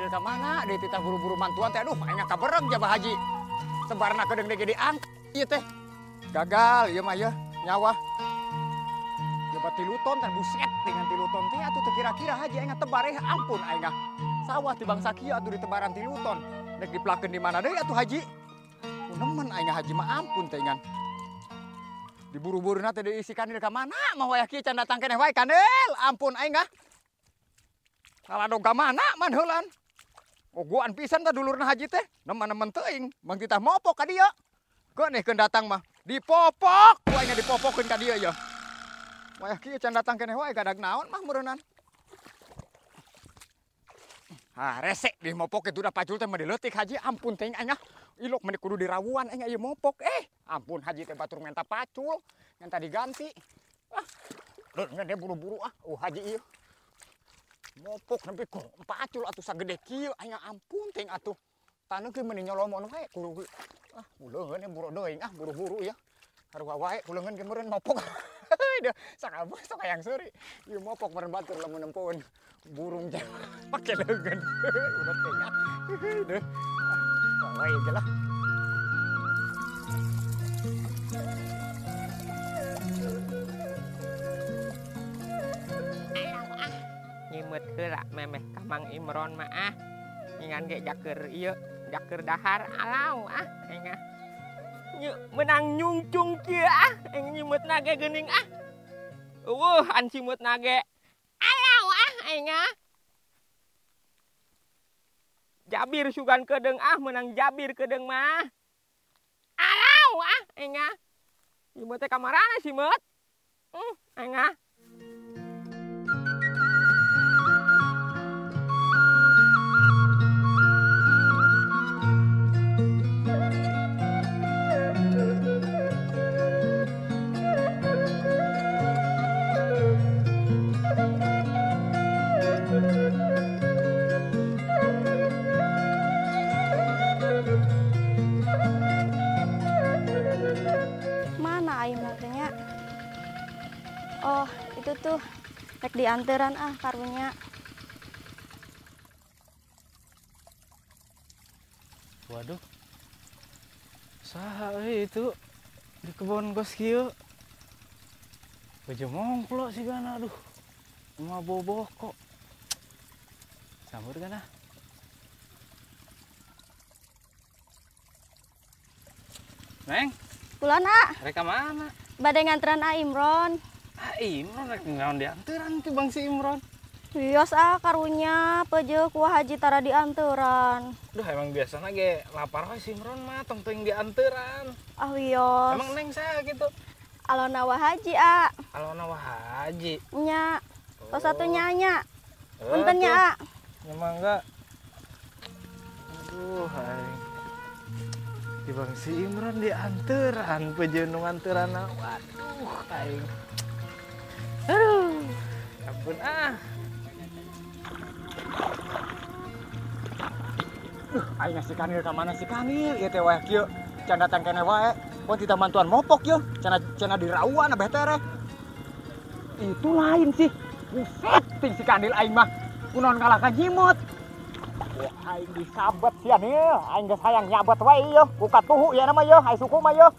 kanil ka mana? Deui titah buru-buru mantuan teh aduh aing kabereng jaba haji. Sebarna kedeung deui diangkat ieu teh. Gagal ieu mah yeuh nyawa. Jaba 3 ton teh buset dengan 3 ton teh atuh teu kira-kira haji aing tebar eh ampun aing. Sawah ti bangsa kieu atuh ditebaran 3 ton. Rek dipelakeun di mana deui atuh haji? Kunemen aing haji mah ampun teh ingan. Diburu-buruna teh diisi kanil ka mana? Mah wayah kieu can datang keneh wae kanil. Ampun aing ah. Kaladog ka mana man heulan? Ogoan pisan tah dulurna haji teh. Neman-nemen teuing, mang titah mopok ka dieu. Keuneh keun datang mah. Dipopok, ku aing dipopokeun ka dieu yeuh. Wayah kieu can datang keneh wae gadag naon mah meureunnan. Ah, resek di mopok itu udah pacul teh mah dileutik haji, ampun teh aing ah. Ilok meni kudu dirawuan aing ieu mopok eh. Ampun haji teh batur menta pacul, menta diganti. Ah, leungeun dia buru-buru ah, oh haji ieu. Mopok nepi ku pacul atuh sagede kieu aing ampun teh atuh. Taneuh ge meuni nyolomon wae kudu ah leungeun buru deui ah buru-buru ya. Sarua wae ku leungeun ge meureun mopok. Deuh sakabeh sok hayang seuri. Ieu mopok meureun batur lamun nempoeun burung jang pake leungeun. Udah teh ah. Deuh. Wae ge lah. Nyimeut heula memeh ka Mang Imron mah ah. Ngingan ge jaker ieu, jaker dahar alau ah aing ah. Menang nyungcung kieu ah, aing nyimeutna ge geuning ah. Eueuh an simeutna ge. Alau ah aing ah. Jabir sugan kedeung ah, menang jabir kedeung mah. Alau ah aing ah. Simeut teh ka marana simeut? Aing ah. Mana ayam nya? Oh, itu tuh. Rek dianteran ah karunya. Waduh. Saha euy itu di kebon kos kieu. Baju mongklok sih kan aduh. Mah boboh kok. Sambur kan ah. Neng. Kulon ah. Rek ka mana? Bade nganteran A Imron. Ah Imron rek naon dianteran ti Bang si Imron. Wios ah karunya peje kuah haji tara dianteran. Duh emang biasana ge lapar we si Imron mah tong teuing dianteran. Ah wios. Emang neng saha gitu? Alona wa haji ah. Alona wa haji. Nya. Tos satu nya. Punten nya ah. Nya mangga. Aduh aing. Di Bang si Imron dianteran peje nu nganteran. Waduh aing. Aduh. Ampun ah. Duh, aing si kanil ka mana si kanil? Ieu teh wae kieu. Can datang keneh wae. Pon titah mantuan mopok yeuh. Cenah dirauan abeh tereh. Itu lain sih. Buset ting si kanil aing mah. Kunaon kalah ka nyimut. Wah, aing disabet sia nil. Aing geus hayang nyabet wae yeuh. Ku katuhu ieu nama yeuh, ai suku mah yeuh.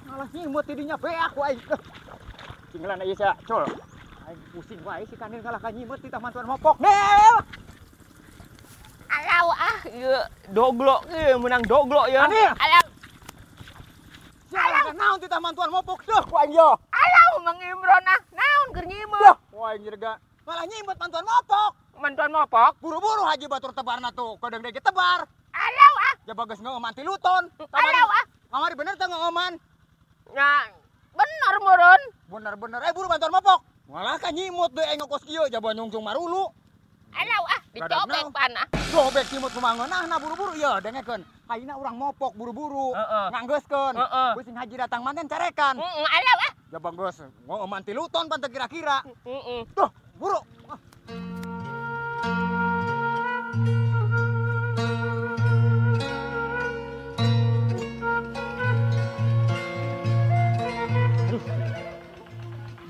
Ngalah nyimut di dinya beak ku aing. Cinggelan ieu sia, cul. Aing pusing wae si kanil kalah ka nyimut titah mantuan mopok. Nil. Alau ah, ieu doglok ieu menang doglok ya. Alau. Alau naon titah mantuan mopok deuh ku aing yeuh. Alau Mang Imron ah, naon keur nyimut. Duh, ku aing nyerga. Malah nyimut mantuan mopok. Mantuan mopok? Buru-buru haji batur tebarna tuh, kedeung deui tebar. Alau ah. Ja bagus ngeuman 3 ton. Alau ah. Kamari bener teh ngeuman? Nya, bener meureun. Bener-bener eh buru bantuan mopok. Malah ka nyimut deui aing ngokos kieu jaba nyungcung marulu. Alau ah, dicobek pan ah. Cobek nyimut kumaha ngeunahna buru-buru ieu dengekeun. Ayeuna urang mopok buru-buru, nganggeuskeun. Beusi haji datang manten carekan. Heeh, alau ah. Jaba geus ngeuman 3 ton pan teu kira-kira. Heeh. Duh, buru. Ah. Aduh.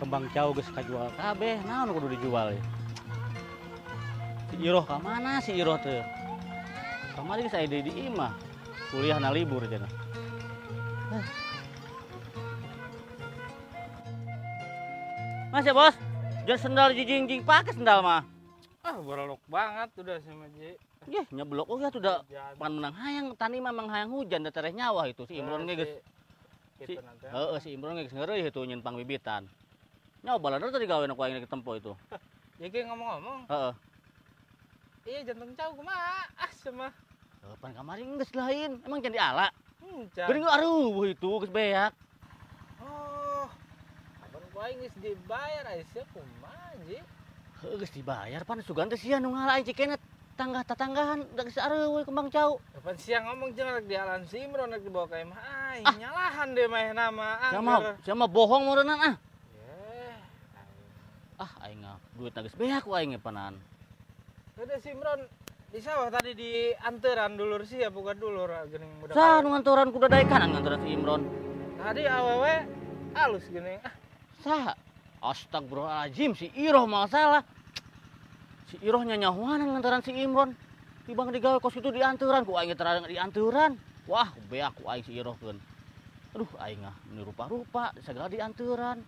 Kembang cau geus kajual kabeh, naon kudu dijual ya? Si Iroh ka mana si Iroh teh? Kamari geus aya deui di imah. Kuliah na libur cenah. Mas ya bos, jangan sendal jijing-jing pakai sendal mah. Ah, berlok banget udah sama Ji. Yeh, nyeblok oge atuh da pan menang hayang tani mah mang hayang hujan da tereh nyawa itu si Imron ge geus. Heeh, si Imron ge geus ngeureuy itu nyeun pangbibitan. Nyawa baladar tadi gawe ku aing tempo itu. Ya ge ngomong-ngomong. Heeh. Iya jantung cau kumaha? Ah sama. Heuh, pan kamari geus lain, emang can diala. Geuning aruh itu geus beak. Oh. Kapan ku aing geus dibayar aya sia kumaha Ji? Heuh, geus dibayar pan sugan teh sia nu ngala aing cikenet tanggah tatanggahan da geus areuh kembang cau. Kapan sia ngomong jeung rek dialan si Imron rek dibawa ka imah aing. Nyalahan deh mah nama angger. Sia mah bohong meureunnan ah. Ah aing duit geus beak ku aing panan. Udah si Imron di sawah tadi di anteran dulur sih ya bukan dulur geuning muda. Sah nu ngantoran kuda daekan ngantoran si Imron. Tadi awewe alus geuning ah. Saha? Astagfirullahaladzim si Iroh mah salah. Si Iroh nyanyahuanan ngantoran si Imron. Tibang digawe kos kitu di anteran ku aing teh di anteran. Wah, beak ku aing si Iroh keun. Aduh aing ah ini rupa-rupa segala di anteran.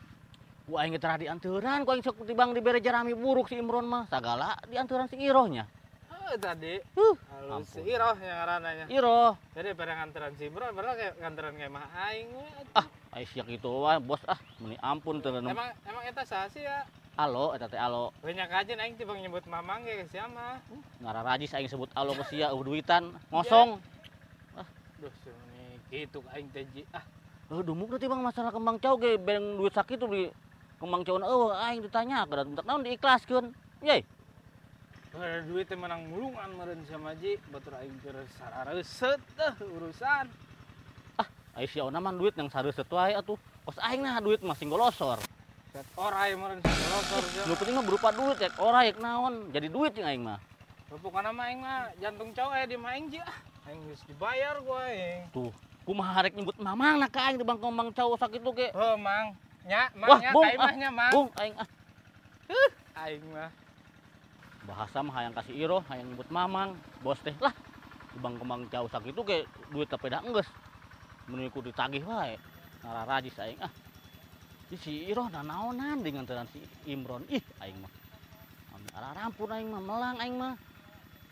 Ku aing teh di anteran, ku aing sok tibang dibere jarami buruk si Imron mah, sagala di anteran si Irohnya. Oh, tadi. Halus si Iroh yang ngarananya. Iroh. Jadi pada nganteran si Imron, padahal kayak nganteran kayak mah aing we. Ah, ai sia kitu wae, bos ah, meni ampun teu. Emang emang eta saha sih ya? Alo, eta teh alo. Banyak aja aing tibang nyebut mamang ge ke sia mah. Ngararajis aing sebut alo ke sia eueuh duitan, ngosong. Ah, duh meni kitu aing teh ji. Ah, heuh dumuk teh tibang masalah kembang cau ge beng duit sakitu di kembang cau eueuh aing ditanya kada bentak naon diikhlaskeun. Yey. Ada duit teh menang mulungan meureun sama Ji, batur aing keur sarareuseut teh urusan. Ah, ai sia mah duit yang sareuseut wae atuh. Kos aing nah duit mah sing golosor. Set orai meureun sing golosor. Nu penting mah berupa duit rek orai rek naon, jadi duit jeung aing mah. Pokona mah aing mah jantung cau aya di mah aing Ji ah. Aing geus dibayar ku aing. Tuh, kumaha rek nyebut mamang na ka aing di bang kembang cau sakitu ge. Heuh, Mang. Nya, Mang nya ka imahnya, Mang. Bung aing ah. Heuh, aing mah. Bahasa mah hayang kasih Iroh, hayang nyebut mamang, bos teh lah. Bang kembang jauh sakitu ge duit tapi dah enggeus. Mun ku ditagih wae. Ngararajis aing ah. Si Iroh nanaonan dengan nganteran si Imron. Ih, aing mah. Ararampun aing mah melang aing mah.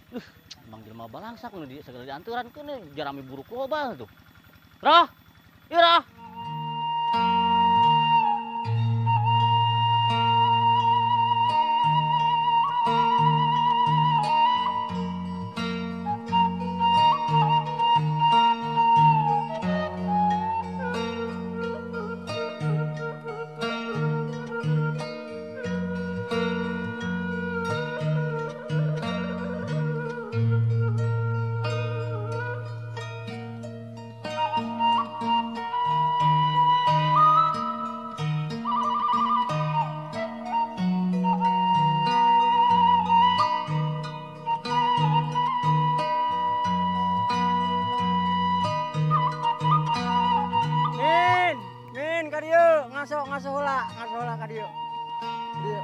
Duh, bang jelema balangsak nu di segala dianturan keun jarami buruk loba tuh. Roh. Iroh. Ngaso heula ka dieu. Dieu.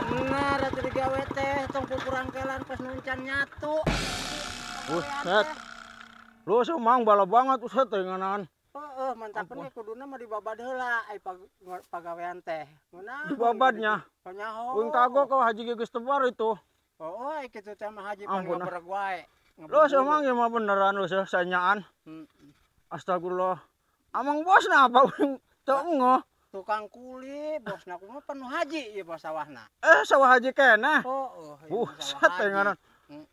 Bener atuh digawe teh tong kukurangkelan pas nuncan nyatu. Buset. Lu semang bala banget buset teh nganan. Heeh, mantakeun ge kuduna mah dibabad heula ai pagawean teh. Ngeunah. Dibabadnya. Nyaho. Uing kagok kau haji ge geus tebar itu. Oh, ai kitu teh mah haji pan ngabreg wae. Lu semang ieu mah beneran lu sanyaan. Astagfirullah. Amang bosna apa uing teu engeuh. Tukang kuli bosna kumaha penuh haji ieu bos sawahna. Eh, sawah haji keneh. Heeh. Buset teh ngaran.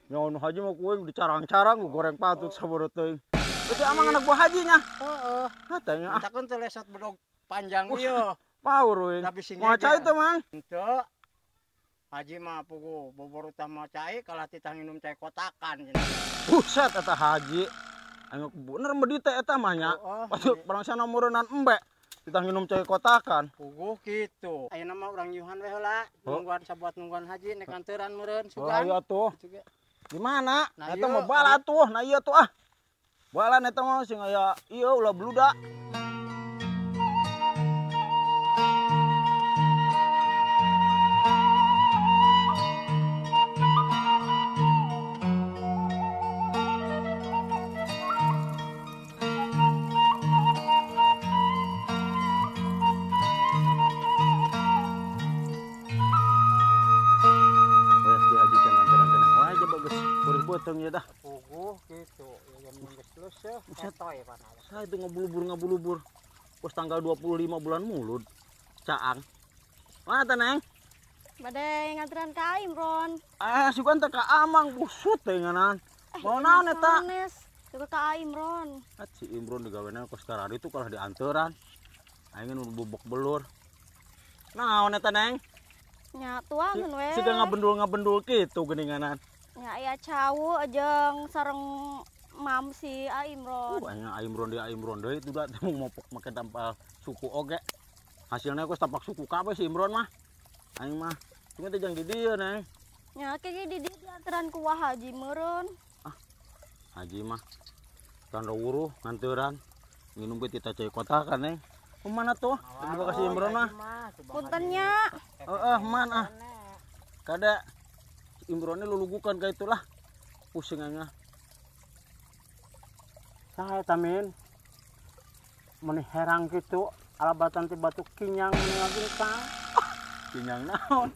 Nya nu haji mah kuing dicarang-carang goreng patut sabodo teuing. Itu amang anak buah hajinya. Heeh. Hah teh nya. Takun teh lesot bedog panjang ieu. Power uing. Moal cai teh, Mang? Henteu. Haji mah puguh bobor utama cai kalah titah nginum cai kotakan cenah. Buset eta haji. Anu bener medi teh eta mah nya. Patut barangsana meureunnan embe. Titah nginum cai kotakan. Puguh kitu. Ayeuna mah urang nyuhan we heula, nungguan sabuat nungguan haji nek anteran meureun sugan. Oh iya tuh. Di mana? Nah, Eta mah bala tuh. Nah iya tuh ah. Balan eta mah sing aya ieu ulah bludak. Ya dah. Puguh gitu. Ya geus leuseuh. Setoy panah. Saya itu ngabulubur-ngabulubur. Pos tanggal 25 bulan Mulud. Caang. Mana teh, Neng? Bade nganteran ka Imron. Eh, sugan teh ka Amang busut teh nganan. Mau naon eta? Sugan ka Imron. At si Imron digawena kos karari itu kalah dianteran. Aing nu bubuk belur. Naon eta, Neng? Nya tuangan we. Siga ngabendul-ngabendul kitu geuninganan. Nya aya cau jeung sareng mam si Imron. Aing Imron deui Imron deui itu da teh mopok make tampal suku oge. Hasilnya geus tapak suku kabeh si Imron mah. Aing mah cuma teh jang di dieu, Neng. Nya ke di dieu dianteran ku Wah Haji meureun. Ah. Haji mah kan wuruh nganteran nginum ge tita cai kota kan, Neng. Kumaha tuh? Terima kasih Imron mah. Punten nya. Heeh, man ah. Kada Imronnya lulugukan kayak itulah pusing aja. Saya tamin meni herang gitu alabatan ti batu kinyang meni kang. Kinyang naon?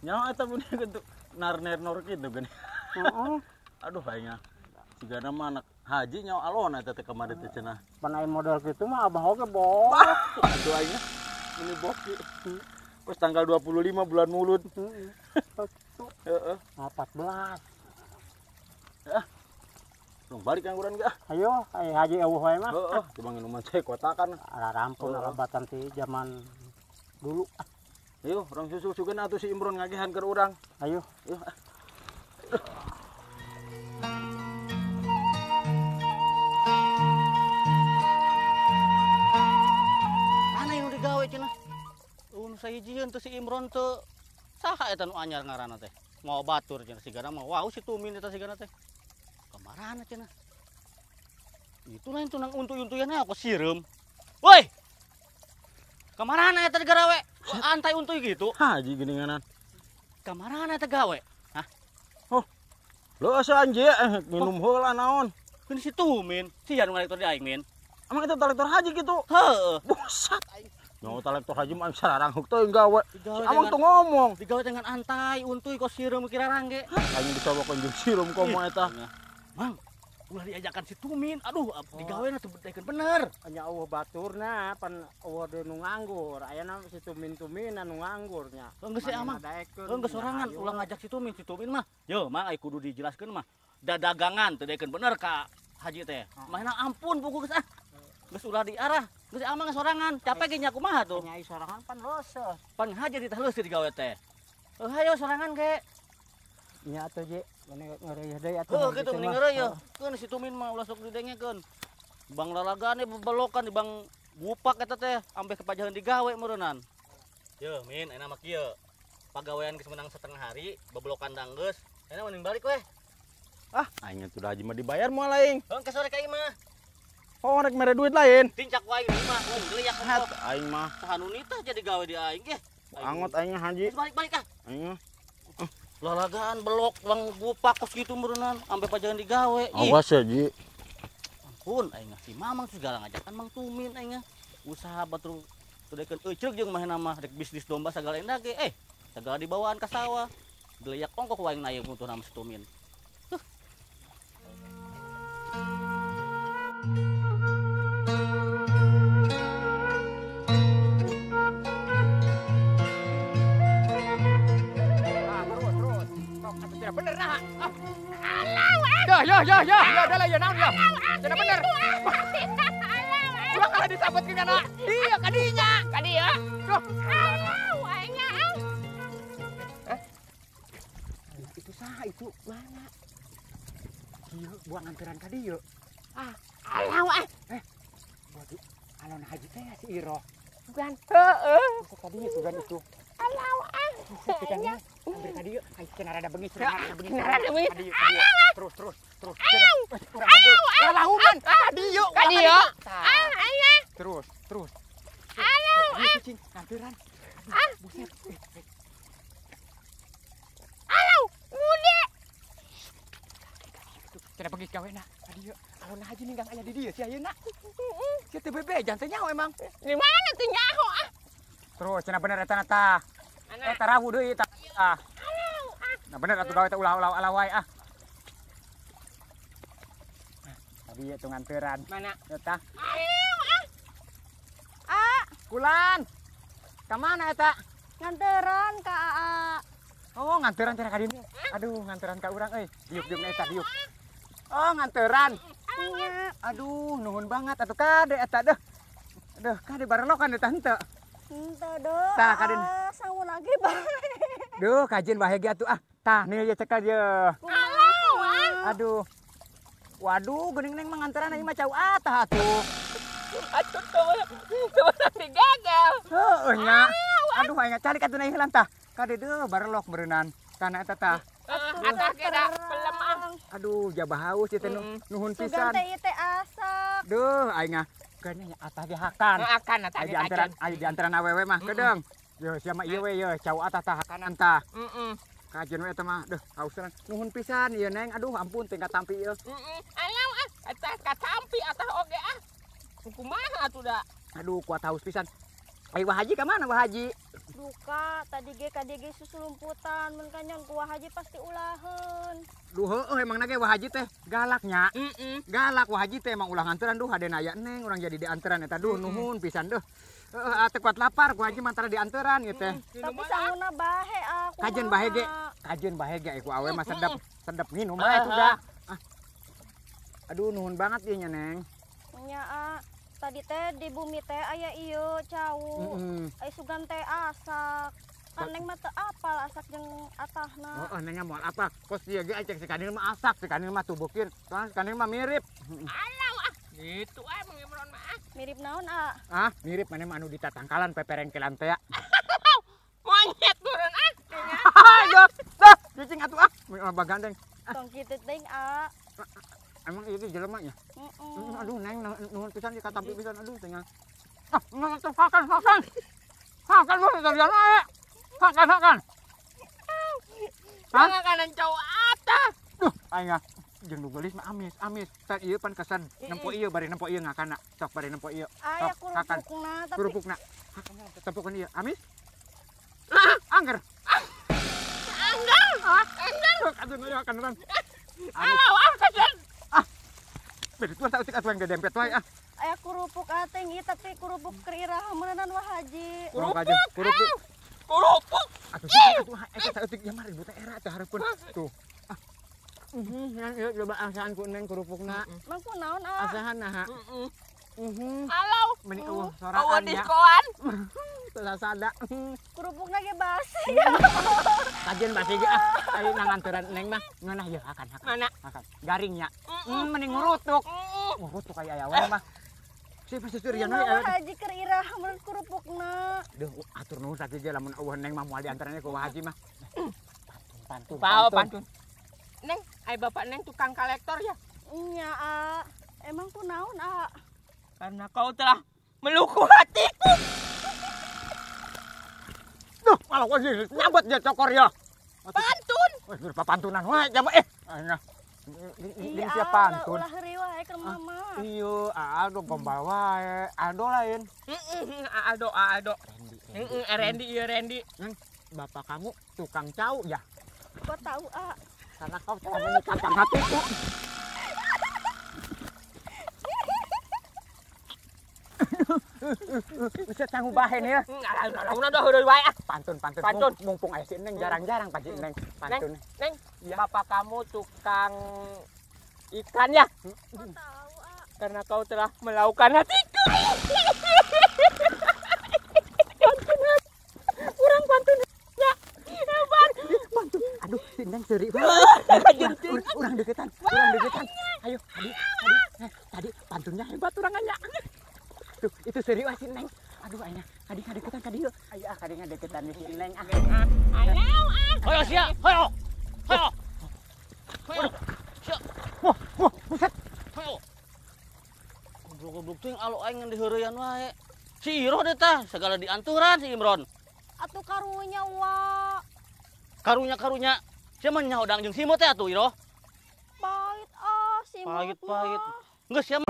Nyawa eta mun gitu narner-nor kitu geuning. Heeh. Aduh aing sigana mah anak haji nyawa alona eta teh kamari teh cenah. Pan aya modal kitu mah abah oge bok. Aduh aing meni boki. Pas tanggal 25 bulan Mulud. Heeh. 14. Heeh. Long balik ngangguran ge ah. Ayo, ai haji eueuh wae mah. Heeh, cuma nginuman cai kotakan. Ala rampun alabatan ti zaman dulu. Ayo, urang susul sugan atuh si Imron ngagehan keur urang. Ayo. Ayo. Mana yang digawe cenah? Nu sahijieun teh si Imron teu saha eta nu anyar ngaranna teh? Mau batur cenah sigana mah wau si Tumin eta sigana teh. Kamarana cenah? Itu lain tunang untuy-untuyan aku sireum. Woi. Kamarana eta garawe? Antai untuy gitu. Haji geuninganan. Kamarana eta gawe? Hah? Oh. Leuh anjir minum heula naon? Keun si Tumin, sia nu ngalektor di aing min. Emang itu talektor haji gitu? Heeh. Buset aing. Nyawa talektor haji mah sararang huk teuing gawe. Amang tuh ngomong. Digawe dengan antai untuy kok sireum kirarang ge. Aing dicobakeun jeung sireum komo eta. Mang, ulah diajakan si Tumin. Aduh, digawena teu daekeun bener. Nya eueuh baturna pan eueuh deui nu nganggur. Ayana si Tumin-tuminan nu nganggur nya. Geus si Amang. Geus sorangan ulah ngajak si Tumin, si Tumin mah. Yo, Mang ai kudu dijelaskeun mah. Dadagangan teu daekeun bener ka haji teh. Mahna ampun puguh geus ah. Geus ulah diarah. Geus Amang sorangan, capek ge nya kumaha tuh? Nya sorangan pan leuseus. Pan haja ditah leuseus digawe teh. Heuh hayo sorangan ge. Nya atuh je, meni ngeureuh deui atuh. Heuh kitu meni ngeureuh. Keun si Tumin mah ulah sok didengekeun. Bang lalagane bebelokan di bang gupak eta teh ampe kepajahan digawe meureunnan. Yeuh min, ayeuna mah kieu. Pagawean geus menang setengah hari, bebelokan danggeus. Ayeuna mending balik weh. Ah, aing atuh da haji mah dibayar moal aing. Heuh ke sore ka imah. Oh, rek mere duit lain. Tincak wae di imah, geliak hat aing mah. Saha nu nitah jadi gawe di aing ge. Angot aing haji. Balik-balik ah. Aing. Lalagaan belok bang gupak kos gitu meureunan ampe pajahan digawe. Awas ya, Ji. Ampun aing si Mamang segala ngajakan Mang Tumin aing usaha batur tudekeun euceuk jeung mahena mah rek bisnis domba sagala endah ge segala dibawaan ka sawah. Geliak ongkok wae aing na mutuhna si Tumin. Bener nah. Alah. Yo yo yo yo, udah lah ya naon ya. Cenah bener. Ulah kalah disabetkeun kana. Iya kadinya. Kadieu. Duh. Alah, aing ah. Itu saha itu? Mana? Kieu buang anteran ka dieu. Ah, alah ah. Waduh, alon haji teh si Iroh. Bukan. Heeh. Masa kadieu sugan itu. Alah ah. Buset, hampir tadi yuk. Ayo cenah rada bengis, rada bengis. Terus terus terus. Urang lahuman. Tadi yuk. Tadi yuk. Ah, aya. Terus terus. Aduh, ah. Cicing, nganteran. Ah, buset. Aduh, bude. Cenah bengis gawena. Tadi yuk. Alon haji ninggang aya di dieu si ayeuna. Heeh. Si teu bebejan teh nyaho emang. Di mana teh nyaho ah. Terus cenah bener eta na tah. Eta rawu deui tah. Ah. Nah bener atuh gawe teh ulah-ulah ala wae ah. Tadi ya tuh nganteran. Mana? Eta. Ayo ah. Ah, Kulan. Ka mana eta? Nganteran ka Aa. Oh, nganteran cenah ka dieu. Aduh, nganteran ka urang euy. Diuk-diuk eta diuk. Oh, nganteran. Iya. Aduh, nuhun banget atuh kade eta deuh. Aduh, kade barelokan eta henteu. Henteu deuh. Tah kaden. Sangu lagi bae. Duh, kajian bae ge atuh ah. Tah, nih ye cekal ye. Aduh, ah. Aduh. Waduh, geuning neng mah nganteran ieu mah cau atah atuh. Atuh teu digagal. Heueuh nya. Aduh, aing calik atuh na ieu tah. Kade deuh barelok beureunan. Kana eta tah. Atah ge da pelem ah. Aduh, jabah haus ieu teh nuhun Sugan pisan. teh ieu teh asak. Duh, aing ah. Kayaknya nya atah ge hakan. Hakan atah Ayo ge di antaran, ayo di antaran awewe mah kedeung. Yo sia mah ieu we ye, cau atah tah hakanan tah. Heeh. Kajian we eta mah, deuh hausan. Nuhun pisan ieu Neng. Aduh, ampun teh katampi ieu. Heeh. Alam ah, atah katampi atah oge ah. Kumaha atuh da? Aduh, kuat haus pisan. Ayo Wah Haji ka mana Wah Haji? Duka tadi ge ka dieu ge susulumputan mun kanyon ku Wah Haji pasti ulaheun. Duh heueuh emang na ge Wah Haji teh galaknya. Heeh. Galak Wah Haji teh emang ulah nganteran duh hadena aya Neng urang jadi dianteran eta duh nuhun pisan duh. Heeh teu kuat lapar ku Haji mantara dianteran ieu teh. Tapi sanguna bahe ah kumaha. Kajian bahe ge, kajian bahe ge ku awe mah sedep, sedep nginum mah eta dah. Ah. Aduh nuhun banget ieu nya Neng. Nya ah. Tadi teh di bumi teh aya ieu cau. Aya sugan teh asak. Kan Neng mah teu apal asak jeung atahna. Heeh, Neng moal apa? Kos ieu ge cek si Kanil mah asak, si Kanil mah tubukin. Soalnya si Kanil mah mirip. Alah ah, gitu ah Mang Imron mah ah. Mirip naon ah? Ah, mirip maneh mah anu ditatangkalan peperengkelan teh. Monyet turun ah. Aduh, dah, cicing atuh ah. Bagandeng. Tong kitu teuing ah. Emang itu jelema nya? Aduh, Neng, nuhun pisan dikatampi pisan aduh tengah. Ah, nggak tuh hakan, hakan. Hakan lu dari ae. Hakan, hakan. Hah? Makanan cau atah. Duh, aing ah. Jeung nu geulis mah amis, amis. Tah ieu pan kesan nempo ieu bari nempo ieu ngakana. Sok bari nempo ieu. Aya Sok hakan. kerupukna tapi Kerupukna. Hakan tempokeun ieu. Amis? Angger. Angger. Angger. Sok atuh nu hakan urang. Alah, ah kajian. Beri tuh saeutik atuh yang dedempet wae ah. Aya kerupuk ateng ieu tapi kerupuk keur iraha meureunan Wah Haji. Kerupuk. Kerupuk. Kerupuk. Atuh atuh eta saeutik ieu mah ribut teh era teh hareupeun. Tuh. Ah. Yang ieu coba asahan ku Neng kerupukna. Mang ku naon ah? Asahan naha. Heeh. Heeh. Alau. Meni eueuh Eueuh sorakan nya. diskoan. Teu sada. Kerupukna ge basi. Kajian basi ge ah. Ayo nganteran Neng mah ngeunah ieu hakan hakan. Mana? Hakan. Garing nya. Mending ngurutuk. Ngurutuk aya aya we mah. Si pasti surian we. Wah Haji keur iraha meureun kerupukna. Duh, atur nuhun sakieu ge lamun eueuh Neng mah moal diantaranya ku Wah Haji mah. Pantun, pantun, Pao pantun. Neng, ai bapak Neng tukang kolektor ya? Nya ah. Emang ku naon ah? Karena kau telah meluku hatiku. Duh, malah gua nyabet dia cokor ya. Pantun. Wah, berupa pantunan wae jam Aing Iya, Ini siapa pantun? Ulah heureuy wae keur mama. Iya, Aldo gombal wae. Aldo lain. Heeh, Aldo, Aldo. Randy. Heeh, Randy, iya Randy. Neng, bapak kamu tukang cau ya? Kok tahu ah? Karena kau telah menikahkan hatiku. Bisa tangguh bahen ya. Alah, udah heureuy wae ah. Pantun, pantun. Pantun. Mumpung aya si Neng jarang-jarang pagi Neng. Pantun. Neng, Ya. bapak kamu tukang ikan ya? Kok tahu ah? Karena kau telah melakukan hatiku. Pantun. Kurang pantun. Ya. Hebat. Pantun. Aduh, si Neng seuri banget. Urang deketan, urang deketan. Ayo, tadi, tadi, tadi pantunnya hebat urang nya. Tuh, itu seuri wah si Neng. Aduh, aing kadi deketan kadi yeuh. Ayo ah kadi ngadeketan si Neng ah. Ayo. Teuing alo aing ngan diheureuyan wae. Si Iroh deh tah, segala dianturan si Imron. Atuh karunya wa. Karunya. Sia mah nyahodang jeung simut teh atuh Iroh. Pahit ah simut. Pahit. Geus sia.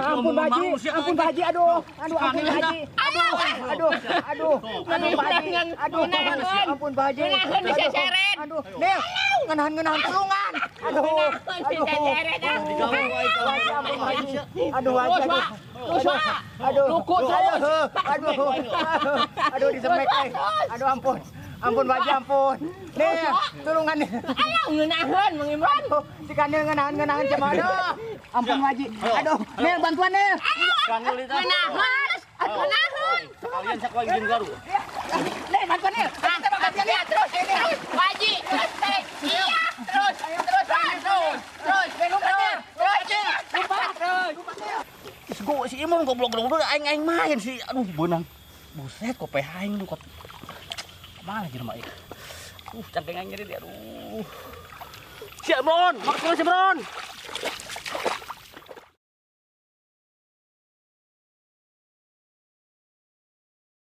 Ampun Pak Haji, aduh, ampun Pak Haji, aduh, Pak Haji, aduh, ampun Pak Haji, aduh, Nel, ngenahan tulungan, aduh, ampun Pak Haji, aduh, aduh, disemek, aduh, ampun. Ampun Pak Haji, ampun. Nih, tulungan nih. Ayo ngenahan Mang Imron. Si Kanil ngenahan jemaah. Aduh. Ampun Pak Haji. Aduh, Nil bantuan Nil. Kanil itu. Ngenahan. Aduh, ngenahan. Sekalian saya izin garu. Nih, bantuan Nil. Terus, terus. Pak Haji, terus. Iya, terus, terus, terus. Terus, terus. Terus. Si Imron goblok goblok aing main si aduh beunang. Buset kok aing lu kok. Mana jelema ieu? Cangkeng aing nyeri dia aduh. Si Imron, maksudnya si Imron.